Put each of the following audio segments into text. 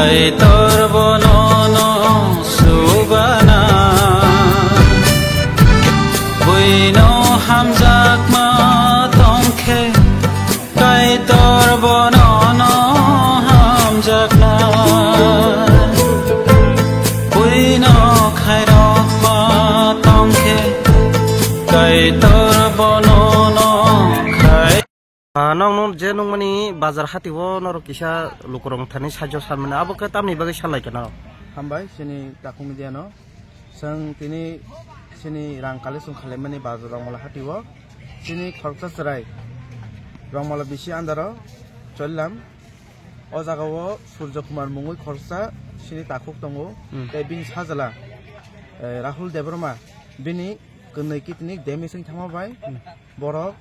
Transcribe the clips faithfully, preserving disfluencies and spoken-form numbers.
Kaitor bono no subana, buino hamjakma tongkhe, Kaitor bono no hamjakna, buino khairokma tongkhe, Kaitor bono no khai. Ah, nong nong je nung mani bazar hati o norok kisa lukurok thani sajyo sanmani abo khe tamni bagwi salai khe norok. Hambai chini takhuk media no. Chwng tini chini rang kali chwng khalaimani bazar Rongmala hati o. Chini khoroksa chwrai Rongmala bisi andaro Cholilam. O jaga o Surjo Kumar mungwi khoroksa chini takhuk tongo. Hmm. Tei bini sajla, eh, Rahul Debbarma bini kwnwi kidney damage wng thangma bai. Hmm. Borok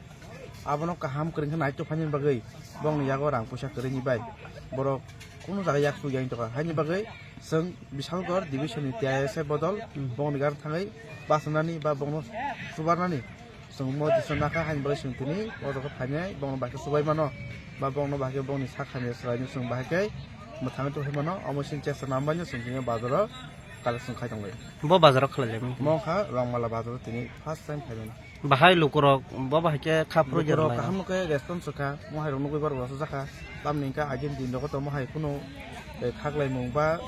abono kaham kwrwng khe naitokphaini bagwi bongni yago rang puisa kwrwini bai borok kunu jaga yak sugya wng tongkha. Haini bagwi chwng Bishalgarh division ni T I S F bodol bongni gana thangwi bachanani ba bongno chubarnani chwng mo disana kha. Haini bagwi chwng tini o jaga phainai bongno bai khe chubai mano ba bongno bai khe bongni sak hamya chwraino chwng bai khe mwthangwi tongwi mano. Omo chini chesta nambaino chwng tini o bazaro collection khai tonglaio. Bo bazaro khlai lai mani? Mo kha Rongmala bazaro tini first time phaimani. Bahai lukurok bo bahai khe kha phuru lukurok gerlai kaham no khe response kha, mohai rok nugwi borok rwchajak kha. Tamni hwnkhe agini din rogo to mohai kunu, eh, khaklaimung ba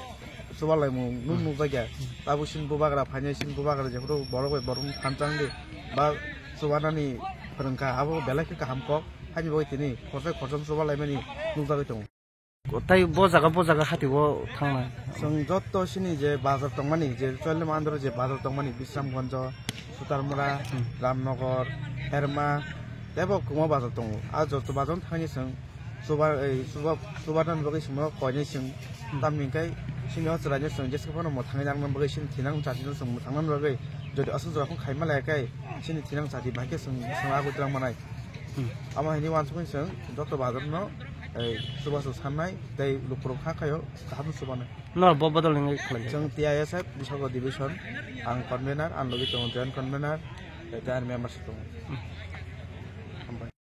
chubarlaimung nuk nukjakya. Tabuk chini bubagra phainai, chini bubagra jephuru borok bai borok no thansa wngdi ba chubarnani phwrwngkha, abo belai khe kaham kok. Haini bagwi tini khorchai khorcham chubarlaimani nukjagwi tongo. Tei bo jaga, bo jaga hati o thangnai. Chwng jotto sini je bazar tongmani, je Cholilam andro je bazar tongmani, Bisramganj, Sutarmura, Hmm. Ramnagar, Herma, tei bo kwbangma bazar tongo. A jotto bazar thangni chwng chubar, ei, chuba-, chubarnani bagwi chwngno koinai chwng. Hmm. Tamni hwnkhe sini o chwraino chwng jesa phano mwthangwi nangna bagwi, sini thinang chati no chwng mwthangnani bagwi, jodi aswk jora phano khaima laiya khe, sini thinang chati bai khe chwng, chwng agwi twlang manai. Hmm. Amo hini uansukgwi chwng joto bazar no, ei, chubachu sannai tei lukurok kha khaio kaham chubanai. No bo bodol ni khlai. Chwng T I S F Bishalgarh division, ang convener, ang logi tongo joint convener, tei, tei ani members tongo. Hmm.